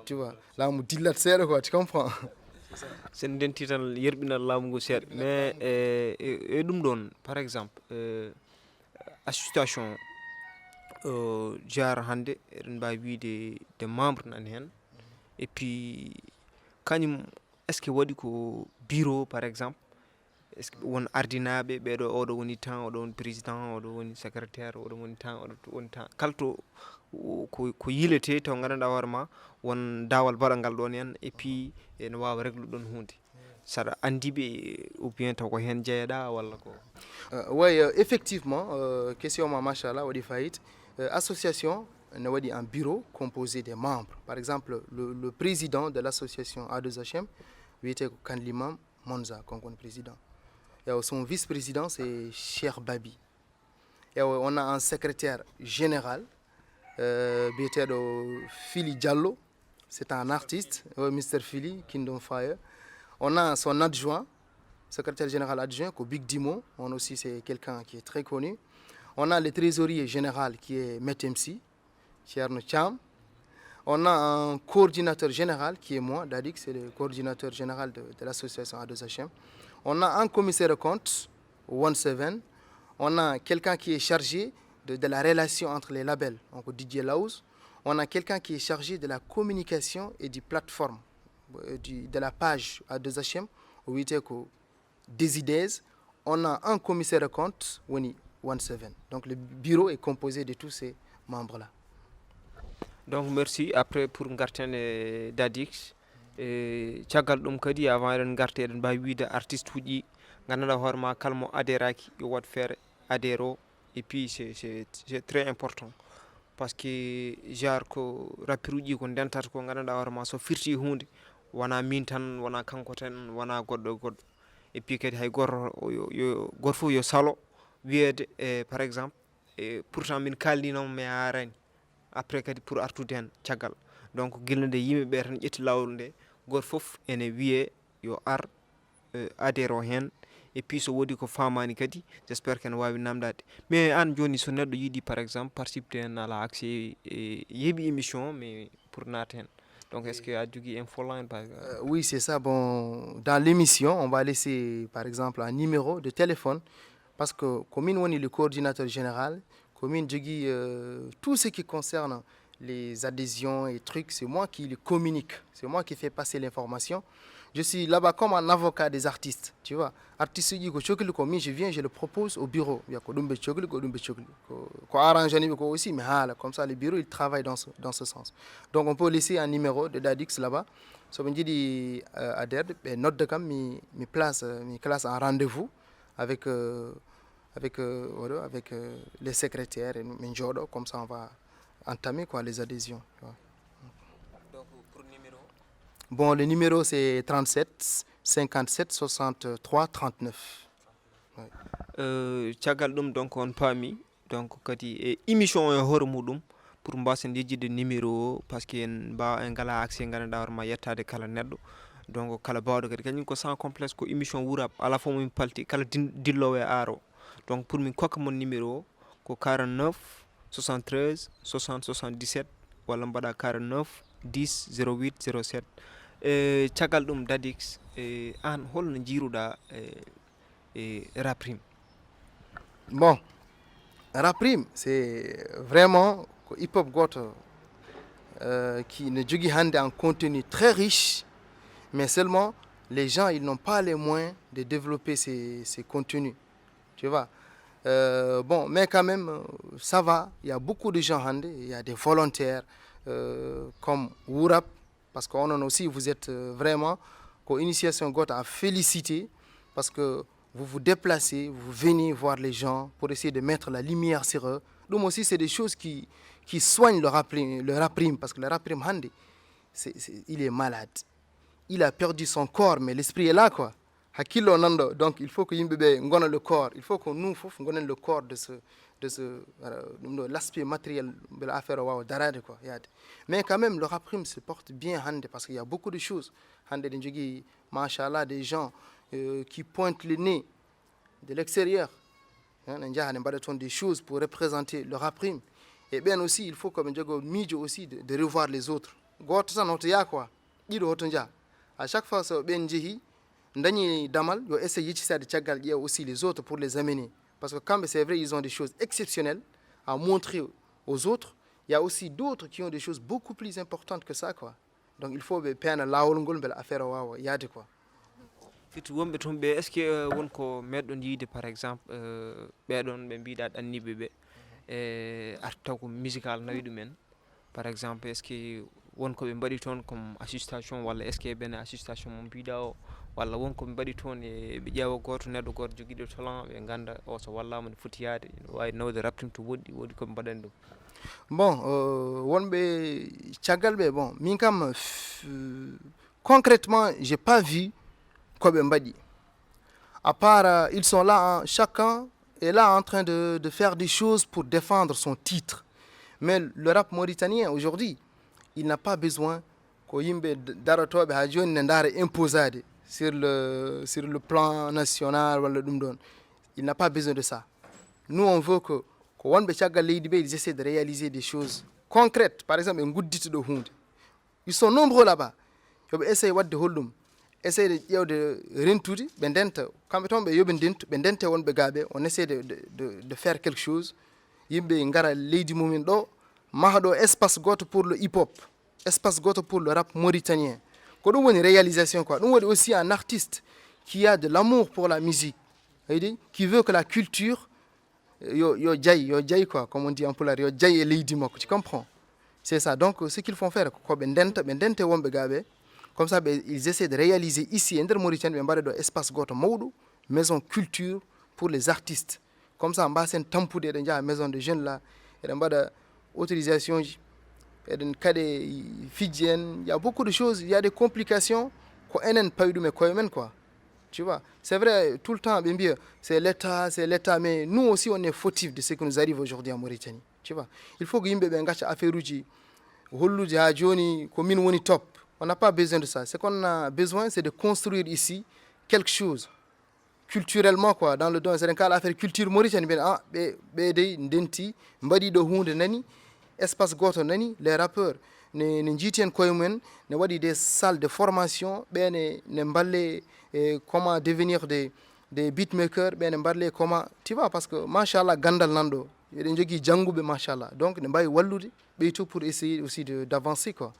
tu vois, laamu dillat seeɗa quoi, tu comprends? Sen ndenti tan yerɓinal laamu ngu seeɗa. Mais e, e, e ɗum ɗoon par exemple, e, association o, genre hannde eɗen mbaawi wiyde de membre nani heen, et puis kañum est ce que waɗi ko bureau par exemple, est ce que won ardinaaɓe ɓeeɗo, oɗo woni temps, oɗo woni président, oɗo woni secrétaire, oɗo woni temps, oɗo woni temps, kala to ko, ko yiiletee taw nganndanɗaa hoore ma won daawal baɗangal ɗoon heen, et puis ene waawa réglude ɗoon huunde, saɗa anndi ɓe ou bien taw ko heen jeyeɗaa walla ko? Euh, oui, euh, effectivement, euh, question ma machallah waɗi fayida. Euh, association ne waɗi un bureau composé des membres. Par exemple, le, le président de l'association A deux H M wiyetee ko Kan Limam Monza, comme président. Et son vice-président c'est Cheikh Babi. Et on a un secrétaire général, euh, biyeteeɗo Fili Diallo, c'est un artiste, euh, Mister Fili, Kingdom Fire. On a son adjoint, secrétaire général adjoint, ko Big Dimo, on aussi c'est quelqu'un qui est très connu. On a le trésorier général qui est Met M C, Thierno Thiam. On a un coordinateur général qui est moi, Dadik, c'est le coordinateur général de, de l'association A deux H M. On a un commissaire de compte, One Seven. On a quelqu'un qui est chargé de, de la relation entre les labels, donc Didier Laus. On a quelqu'un qui est chargé de la communication et du plateforme, euh, du, de la page A deux H M, o wiyetee ko Désidez. On a un commissaire de compte, woni One Seven. Donc le bureau est composé de tous ces membres-là. Donc merci. Après pour ngarten e Dadix, e caggal ɗum kadi avant eɗen ngarta eɗen mbaawi wiyde artiste uji, nganndanɗaa hoore ma kala mo adhéraki yo waɗ feere adhéro, et puis c'est, c'est, c'est très important, parce que genre ko rappeur uji ko ndentata ko, nganndanɗaa hoore ma so firti huunde wona min tan, wona kanko tan, wona goɗɗo e goɗɗo, et puis kadi hay goto yo, yo, goto fof yo salo wiyeede e par exemple e pourtant min kaalninooma mais a arani, après kadi pour artude heen caggal. Donc gila nde yimɓe ɓe tan ƴetti laawol nde, goto fof ene wiyee yo ar, euh, adhéro heen, et puis so woodi ko faamaani kadi j'espère que ene waawi namdaade. Mais aan jooni so neɗɗo yiɗi par exemple participer heen, ala accès e, yeeɓi émission mais pour naata heen, donc est ce que a jogii info line par exemple? Euh, oui, c'est ça. Bon, dans l'émission on va laisser par exemple un numéro de téléphone, parce que ko min woni le coordinateur général, ko min jogii, euh, tout ce qui concerne les adhésions et trucs, c'est moi qui les communique, c'est moi qui fais passer l'information. Je suis là-bas comme un avocat des artistes, tu vois. Artiste uji ko cokli ko min, je viens, je le propose au bureau. Mbiya ko ɗum ɓe cokli, ko ɗum ɓe cokli. Ko, ko arrange aniɓe ko aussi, mais haala, comme ça le bureau il travaille dans ce, dans ce sens. Donc on peut laisser un numéro de Dadix là-bas. So ɓe njiɗi, euh, adhérde, ɓe nodda kam, mi, mi place, euh, mi classe un rendez-vous avec, euh, avec, euh, oɗo, avec, euh, les secrétaires, et min jooɗo, comme ça on va entamer quoi les adhésions, tu vois. Donc pour numéro? Bon, le numéro c'est trente-sept cinquante-sept soixante-trois trente-neuf. Ouais. Euh, caggal ɗum donc on paami, donc kadi e émission o e hoore muɗum pour mbaasen yejjitde numéro o, parce que en mbaa en ngala accès nganndanɗaa hoore ma yettaade kala neɗɗo. Donc kala baawɗo kadi, kañum ko sans complexe, ko émission wuuraaɓe, alaa fof min palti, kala din-, dilloowo e aaro. Donc pour min kokka mon numéro o ko quarante-neuf soixante-treize soixante soixante-dix-sept walla mbaɗa quarante-neuf dix zéro huit zéro sept. E caggal ɗum Dadix, e aan holno njiiruɗaa e, e Rap Rime? Bon, Rap Rime c'est vraiment ko hip hop gooto, euh, qui ne jogii hannde un contenu très riche, mais seulement les gens ils n'ont pas les moyens de développer ces, ces contenus, tu vois. Euh, bon, mais quand même, euh, ça va, il y a beaucoup de gens hannde, il y a des volontaires, euh, comme Wurap, parce que onon aussi vous êtes, euh, vraiment ko initiation gooto à féliciter, parce que vous vous déplacez, vous venez voir les gens pour essayer de mettre la lumière sur eux. Donc aussi, c'est des choses qui, qui soignent le rap, le rap rime, parce que le rap rime, hande, c'est, c'est- il est malade. Il a perdu son corps, mais l'esprit est là, quoi. Hakkille o nanɗo, donc il faut que yimɓe ɓe ngona le corps. Il faut que nous fof ngonen le corps de ce, de ce, euh, ɗum ɗo, l'aspect matériel, beele affaire o wawa darade, quoi, yaade. Mais quand même, le rap rime se porte bien hande, parce qu'il y a beaucoup de choses. Hande, eɗen jogii, machallah, des gens, euh, qui pointent le nez de l'extérieur. Hein, ne njaha ne mbaɗa toon des choses pour représenter le rap rime. Et bien aussi, il faut que ɓe njogo miijo aussi de, de revoir les autres. Gooto tan hoto yaa, quoi. Ɗiɗo hoto njaha. À chaque fois, so ɓen njehi, dañi damal, yo essaye yeccisaade caggal, ƴeewa aussi les autres pour les amener. Parce que kamɓe, c'est vrai, ils ont des choses exceptionnelles à montrer aux autres. Il y a aussi d'autres qui ont des choses beaucoup plus importantes que ça, quoi. Donc, il faut ɓe peena laawol ngol, mbele affaire o waawa yaade, quoi. Surtout wonɓe toon ɓe, est ce que euh, won ko meɗɗon yiide, par exemple, euh, ɓeɗon ɓe mbiɗa ɗanniɓe ɓe, e arta ko musical nawi ɗumen? Par exemple, est ce que won ko ɓe mbaɗi toon comme association, walla est ce que ɓen association mo mbiɗa o, walla won ko ɓe mbaɗi toon e ɓe ƴeewa gooto neɗɗo gooto jogiiɗo talent, ɓe ngannda o so wallama no foti yaade, no waawi nawde rap rime to woɗɗi, woodi ko ɓe mbaɗani ɗum? Bon, euh, wonɓe caggal ɓe, bon, min kam, f- concrètement, j'ai pas vu ko ɓe mbaɗi. À part, euh, ils sont là, hein, chacun est là en train de, de faire des choses pour défendre son titre. Mais le rap mauritanien aujourd'hui, il n'a pas besoin ko yimɓe d- darotoɓe ha joni ne ndaara imposade sur le, sur le plan national walla ɗum ɗon. Il n'a pas besoin de ça. Nous, on veut que ko wonɓe caggal leydi ɓe, ils essaient de réaliser des choses concrètes. Par exemple, ɓe guddita ɗo hunde. Ils sont nombreux là-bas. Yoɓe essaye waɗde holɗum? Essaye de ƴeewde, rentude, ɓe ndenta. Kamɓe toon ɓe yoɓe ndentu, ɓe ndente wonɓe gaaɓe. On essaie de, de, de, de faire quelque chose. Yimɓe ngara leydi mumen ɗo, maha ɗo espace gooto pour le hip-hop, espace gooto pour le rap mauritanien. Ko ɗum woni réalisation, quoi. Ɗum waɗi aussi un artiste qui a de l'amour pour la musique, a yiɗi, qui veut que la culture yo, yo jay, yo jay, quoi, comme on dit en pulaar, yo jay e leydi makko, tu comprends? C'est ça. Donc, ce qu'ils font faire, ko ɓe ndenta, ɓe ndente wonɓe gaaɓe. Comme ça, ɓe, ils essaient de réaliser ici, e nder Mauritanie, ɓe mbaɗa ɗo espace gooto mawɗo, maison culture pour les artistes. Comme ça, mbasen tampude, eɗen njaha maison de jeunes là, eɗen mbaɗa autorisation ji, eɗen kaɗe fijji en. Il y a beaucoup de choses, il y a des complications, ko enen pawi ɗum e koye men, quoi. Tu vois, c'est vrai, tout le temps, ɓe mbiya, c'est l'État, c'est l'État, mais nous aussi, on est fautif de ce qui nous arrive aujourd'hui en Mauritanie. Tu vois, il faut que yimɓe ɓe ngacca affaire uji, hollude ha joni ko min woni top. On n'a pas besoin de ça. Ce qu'on a besoin, c'est de construire ici quelque chose culturellement, quoi, dans le domaine. C'est un cas l'affaire culture Mauritanie, bien, ah, ɓe, ɓe dey ndenti, mbaɗi ɗo hunde nani, espace gooto nani, les rappeurs ne, ne njiiti en koye mumen, ne waɗi des salles de formation, ɓe ne, ne mballe e comment devenir des, des beatmakers, ɓe ne mballe comment, tu vois, parce que machallah, gandal nan ɗo, eɗen jogii jannguɓe, machallah, donc ne mbawi wallude ɓeyto pour essayer aussi de, d'avancer, quoi.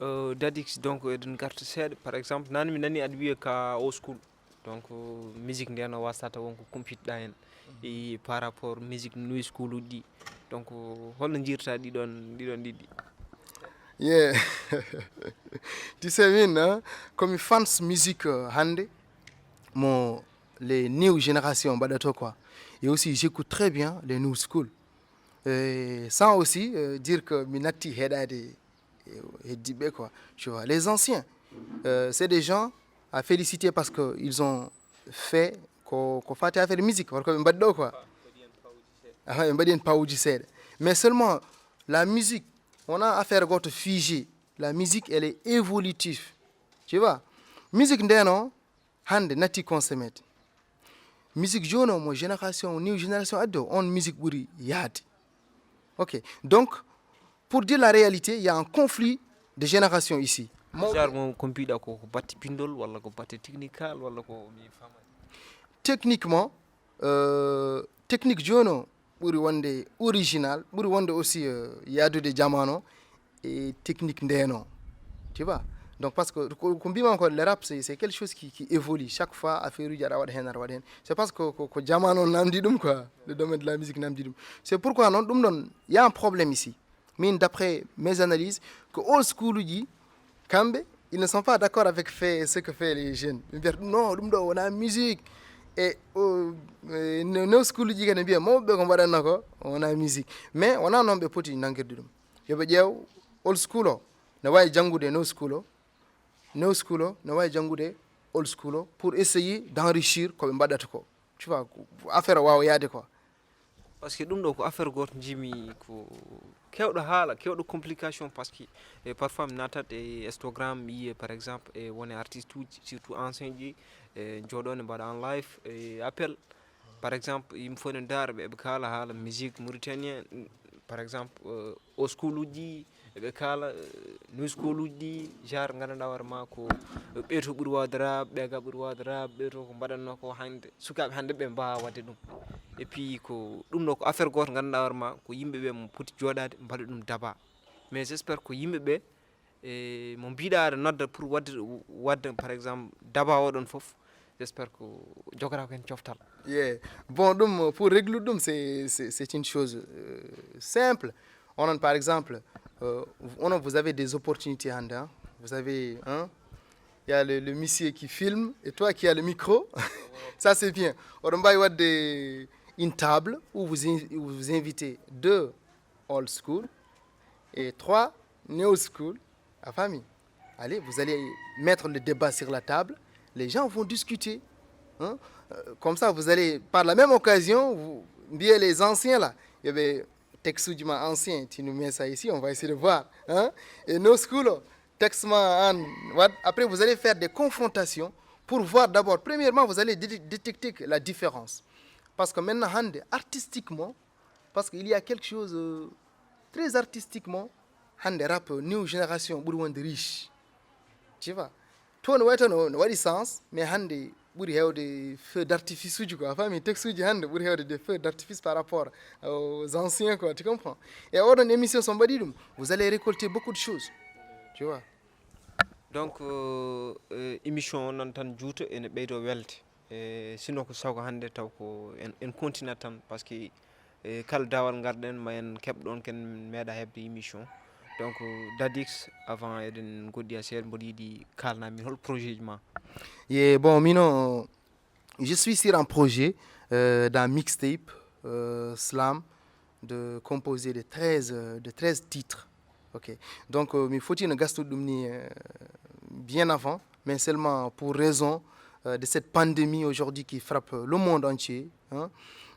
Euh, Dadix, donc eɗen garta seeɗa, par exemple, nani mi nani aɗa wiya ka o school, donc musique nde no wasata won ko kumpiɗɗa hen e par rapport musique new school uji ɗi, donc holno jirta ɗiɗon ɗiɗon ɗiɗi? Yeah. Tu sais, min, hein, komi fans musique, euh, hande, mo les new génération mbaɗato, quoi. Et aussi, j'écoute très bien les new school. Et sans aussi, euh, dire que mi natti heɗade e heddiɓe, quoi. Tu vois, les anciens, euh, c'est des gens à féliciter parce que ils ont fait ko, ko fati affaire musique, parce que ɓe mbaɗi ɗo, quoi. Aha, ɓe mbaɗi hen pawuji seeɗa. Mais seulement, la musique, on a affaire goto figé. La musique, elle est évolutive. Tu vois, musique ndeno hande natti consommede. Musique jono mo génération, new génération addo, on musique ɓuri yaade. Ok. Donc, pour dire la réalité, il y a un conflit de génération ici. Mawɓe- Genre mo ko mbiɗa ko, ko batte pindol walla ko batte technical walla ko mi famani? Techniquement, euh, technique jono ɓuri wonde original, ɓuri wonde aussi, euh, yaadude jamano e technique ndeno. Tu vois? Donc, parce que ko, ko mbima ko, le rap, c'est, c'est quelque chose qui, qui évolue. Chaque fois, affaire uji aɗa waɗa hen, aɗa waɗa hen. C'est parce que ko, ko jamano namdi ɗum, quoi. Le domaine de la musique namdi ɗum. C'est pourquoi non, ɗum ɗon, il y a un problème ici. Min, d'après mes analyses, ko old school uji, kamɓe, ils ne sont pas d'accord avec fait, ce que fait les jeunes. Ɓe mbiyata ɗum, non, ɗum ɗo wona musique. E o, e new school ji kadi mbiya mawɓe ɓe ko mbaɗanno ko wona musique, mais wona noon ɓe poti nanngirde ɗum. Yo ɓe ƴeew old school o ne waawi janngude new school o, new school o ne waawi janngude old school o pour essayer d'enrichir ko ɓe mbaɗata ko. Tu vois, affaire o waawa yaade quoi. Parce que ɗum ɗo ko affaire gooto njimi ko kewɗo haala, kewɗo complication, parce que e parfois mi natat e Instagram mi yiye par exemple e wone artiste uji surtout ancien ji e jooɗo ne mbaɗa en live e appel. Par exemple yimɓe fof ne ndaara ɓe eɓe kaala haala musique mauritanien. Par exemple o school uji eɓe kaala new school uji ɗi genre nganndanɗaa hoore ma ko ɓeeto ɓuri waawde rap, ɓeega ɓuri waawde rap, ɓeeto ko mbaɗatno ko hannde sukaaɓe hannde ɓe mbaawa waɗde ɗum. Et puis ko ɗum ɗo ko affaire gooto nganndanɗaa hoore ma ko yimɓe ɓe mo poti jooɗaade mbaɗa ɗum daba. Mais j'espère ko yimɓe ɓe e mo mbiɗa aɗa nodda pour waɗde waɗde par exemple daba oɗon fof, j'espère ko jogata ko heen coftal. Yeah. Bon, ɗum pour régler ɗum c'est c'est c'est une chose euh, simple. Onon par exemple euh, onon vous avez des opportunités hannde hein. Vous avez hein, il y a le, le monsieur qui filme et toi qui as le micro. Ça c'est bien. Oɗon mbawi waɗde une table où vous, in- vous invitez deux old school et trois new school. La famille, allez, vous allez mettre le débat sur la table. Les gens vont discuter hein. Euh, comme ça vous allez par la même occasion vous mbiye les anciens là, yo ɓe texte uji ma ancien, tu nous mets ça ici, on va essayer de voir hein. Et new school o texte ma an waɗ. Après vous allez faire des confrontations pour voir d'abord premièrement vous allez dé- détecter que la différence. Parce que maintenant hannde artistiquement, parce qu'il y a quelque chose euh, très artistiquement hannde rap new génération ɓuri wonde riche. Tu vois, to no wayi tan no waɗi sens mais hannde ɓuri heewde feu d'artifice uji quoi, a faami, texte uji hannde ɓuri heewde des feux d'artifice par rapport aux anciens quoi, tu comprends? Et oɗon émission so mbaɗi ɗum vous allez récolter beaucoup de choses, tu vois. Donc euh, euh, émission o noon tan juuta ene ɓeydo welde. E sino ko sago hannde taw ko en, en continat tan parce que e kala dawal ngarɗen ma en keɓ ɗon ken meeɗa heɓde émission. Donc Dadix, avant eɗen goɗɗi a seeɗa mboɗo yiɗi kalna min hol projet ji ma? Ye bon mino je suis sur un projet euh, d'un mixtape euh, slam de composé de treize euh, de treize titres. Ok. Donc euh, mi fotino gastude ɗum ni euh, bien avant mais seulement pour raison euh, de cette pandémie aujourd'hui qui frappe le monde entier hein.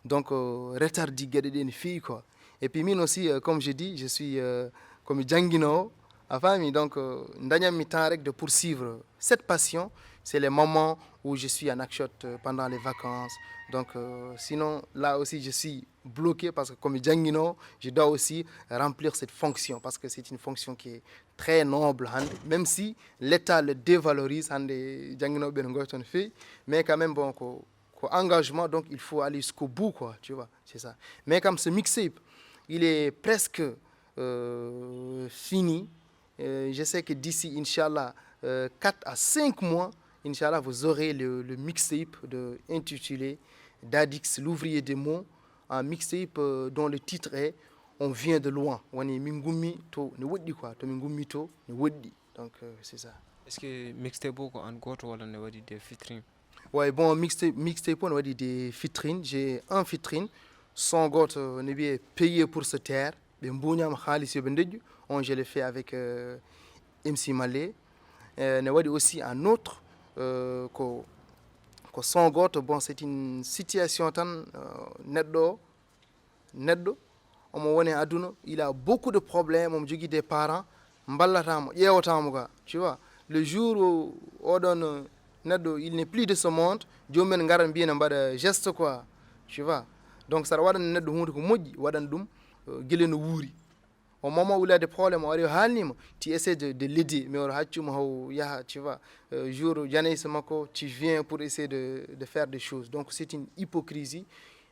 Donc euh, retardi gueɗe ɗe no feewi quoi. Et puis min aussi euh, comme je dis je suis euh, komi jannginoowo, a faami, donc euh, dañanmi temps rek de poursuivre cette passion. C'est les moments où je suis en acchotte euh, pendant les vacances. Donc euh, sinon là aussi je suis bloqué parce que komi jannginoowo, je dois aussi remplir cette fonction parce que c'est une fonction qui est très noble hannde, même si l'état le dévalorise hannde, jannginooɓe ɓe no ngoyta no feewi, mais quand même bon ko ko engagement, donc il faut aller jusqu'au bout quoi, tu vois, c'est ça. Mais comme ce mixtape il est presque euh, fini. Euh, je sais que d'ici inchallah euh, quatre à cinq mois, inchallah vous aurez le, le mixtape de intitulé Dadix l'ouvrier des mots, un mixtape euh, dont le titre est On vient de loin. Woni min ngummi to ne woɗɗi quoi, to min ngummi to ne woɗɗi. Donc euh, c'est ça. Est-ce que mixtape o ko an gooto walla ne waɗi des featuring? Ouais, bon, mixtape, mixtape, on va dire des featuring. J'ai un featuring. Son goto ne wiye Payé pour se taire. Ɓe mbuñama xaalis yo ɓe ndejju. On je le fais avec euh, M C Malé. Euh, ne waɗi aussi un autre euh, ko ko son goto. Bon c'est une situation tan euh, neɗɗo neɗɗo omo woni e aduna, il a beaucoup de problèmes, omo jogii des parents mballata mo, ƴeewata mo ga, tu vois. Le jour oɗon neɗɗo il n'est plus de ce monde, joomum en ngara mbiya ne mbaɗa geste quoi, tu vois. Donc saɗa waɗana neɗɗo hunde ko moƴƴi waɗan ɗum euh, gila no wuuri. Au moment où il a des problèmes o ari o haalnima, tu essaies de, de l'aider mais oto haccuma haw yaha, tu vois. Euh, jour janaysa makko tu viens pour essayer de, de faire des choses. Donc c'est une hypocrisie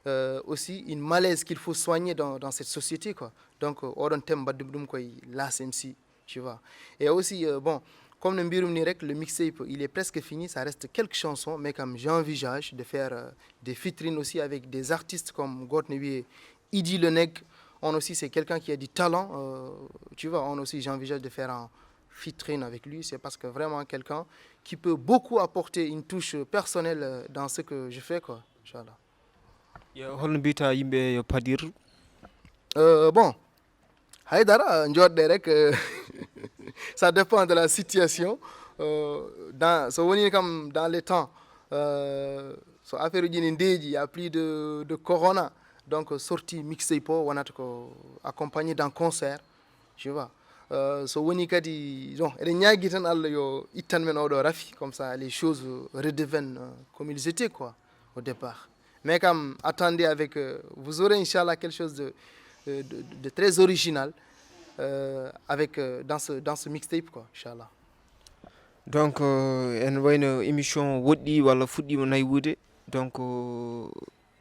euh, aussi une malaise qu'il faut soigner dans, dans cette société quoi. Donc euh, oɗon thème mbaɗdumi ɗum koye Las M C, tu vois. Et aussi euh, bon, comme no mbirum ni rek, le mixtape il est presque fini, ça reste quelques chansons mais comme j'envisage de faire euh, des featuring aussi avec des artistes comme goto ne wiye Idi le Neg. On aussi c'est quelqu'un qui a du talent euh, tu vois. On aussi j'envisage de faire un featuring avec lui, c'est parce que vraiment quelqu'un qui peut beaucoup apporter une touche personnelle, euh, dans ce que je fais, quoi. Inchallah. Yo, holno mbiyta yimɓe yo padir? Euh, bon, haydara, euh, jooɗɗe rek, euh, ça dépend de la situation. Euh, dans, so woni kam dans les temps, euh, so affaire uji ne ndeeƴi, y a plus de, de corona, donc sortie mixtape o wonata ko accompagné d'un concert, tu vois. Euh, so woni kadi, donc eɗen ñaagi tan Allah yo ittan men oɗo rafi, comme ça les choses redeviennent, euh, comme ils étaient, quoi, au départ. Mais kam, attendez avec, euh, vous aurez inchallah quelque chose de, euh, de, de très original, euh, avec, euh, dans ce, dans ce mixtape, quoi, inchallah. Donc euh, en wayno émission woɗɗi walla fuɗɗima naywude, donc euh,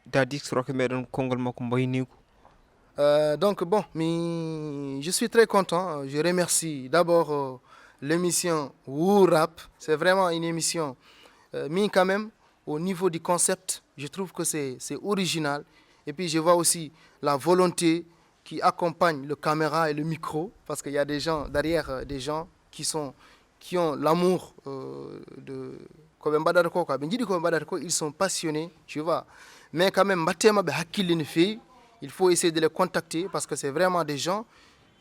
Dadix rokka meɗen konngol makko mbayniiko. Euh, donc bon, mi, je suis très content. Je remercie d'abord, euh, l'émission Woo Rap. C'est vraiment une émission, euh, min quand même, au niveau du concept, je trouve que c'est, c'est original. Et puis je vois aussi la volonté qui accompagne le caméra et le micro, parce qu'il y a des gens derrière, euh, des gens qui sont, qui ont l'amour, euh, de ko ɓe mbaɗata ko, quoi. Ɓe njiɗi ko ɓe mbaɗata ko, ils sont passionnés, tu vois. Mais quand même, mbattema ɓe hakkille no feewi. Il faut essayer de les contacter parce que c'est vraiment des gens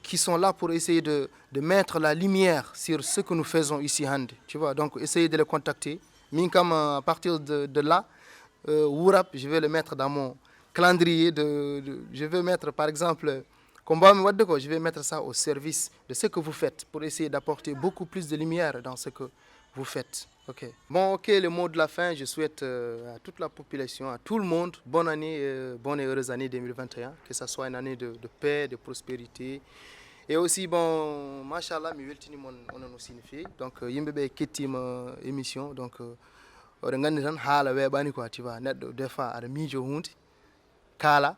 qui sont là pour essayer de, de mettre la lumière sur ce que nous faisons ici hannde, tu vois. Donc essayer de les contacter. Min kam, euh, à partir de, de là, euh, Woo Rap, je vais le mettre dans mon calendrier de, de, je vais mettre par exemple, ko mbawmi waɗde ko, je vais mettre ça au service de ce que vous faites pour essayer d'apporter beaucoup plus de lumière dans ce que vous faites. Ok. Bon, ok, le mot de la fin, je souhaite, euh, à toute la population, à tout le monde, bonne année, euh, bonne et heureuse année deux mille vingt et un, que ça soit une année de, de paix, de prospérité. Et aussi, bon, machallah, mi weltini mon onon aussi no feewi. Donc euh, yimɓe ɓe kettima émission, donc euh, oɗon nganndi tan haala weeɓani quoi, tu vois. Neɗɗo des fois aɗa miijo huunde, kaala,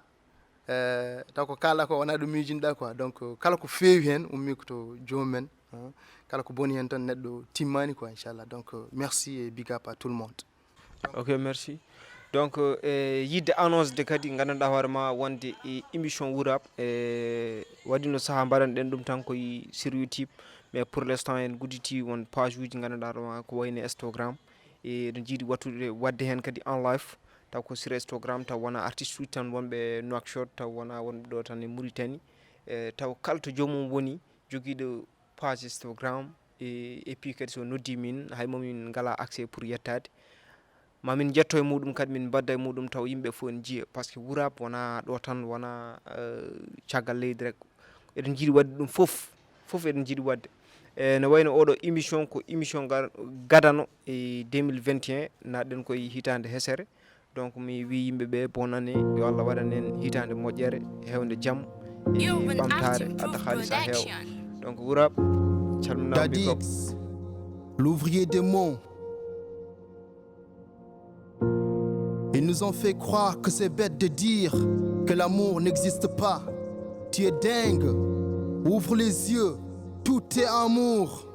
euh, taw ko kaala ko wona ɗum miijinɗa quoi. Donc euh, kala ko feewi heen ummi ko to joomum en, hein. Kala ko boni heen tan neɗɗo timmani quoi, inchallah. Donc euh, merci et big up à tout le monde. Ok, merci. Donc euh, e yidde annonce de kadi nganndanɗaa hoore ma wonde e émission Woo Rap, e waɗino saha mbaɗanɗen ɗum tan koye sur YouTube, mais pour l'instant en gudditi won page uji nganndanɗaa hoore ma ko wayno Instagram, e eɗen jiiɗi wattude waɗde heen kadi en live, taw ko sur Instagram, taw wona artiste uji tan wonɓe Nouakchott, taw wona wonɓe ɗo tan e Mauritanie, e taw kala to joomum woni jogiiɗo page Instagram, e et puis kadi so noddi min, hay momin ngala accès pour yettade, ma min jetto e muɗum kadi, min mbadda e muɗum taw yimɓe fof en jiya, parce que Woo Rap wona ɗo tan, wona euh, caggal leydi rek. Eɗen jiiɗi waɗde ɗum fof, fof eɗen jiiɗi waɗde. E no wayno oɗo émission ko émission gar- gadano e deux mille vingt et un, naɗɗen koye hitande hesere. Donc mi wi yimɓe ɓe bonne année, yo Allah waɗan en hitande moƴƴere, hewde jam e ɓamtare, adda haalis ha heewa. Donc Woo Rap, calminama, big up. Dadix, l'ouvrier des monts. Ils nous ont fait croire que c'est bête de dire que l'amour n'existe pas. Tu es dingue. Ouvre les yeux. Tout est amour.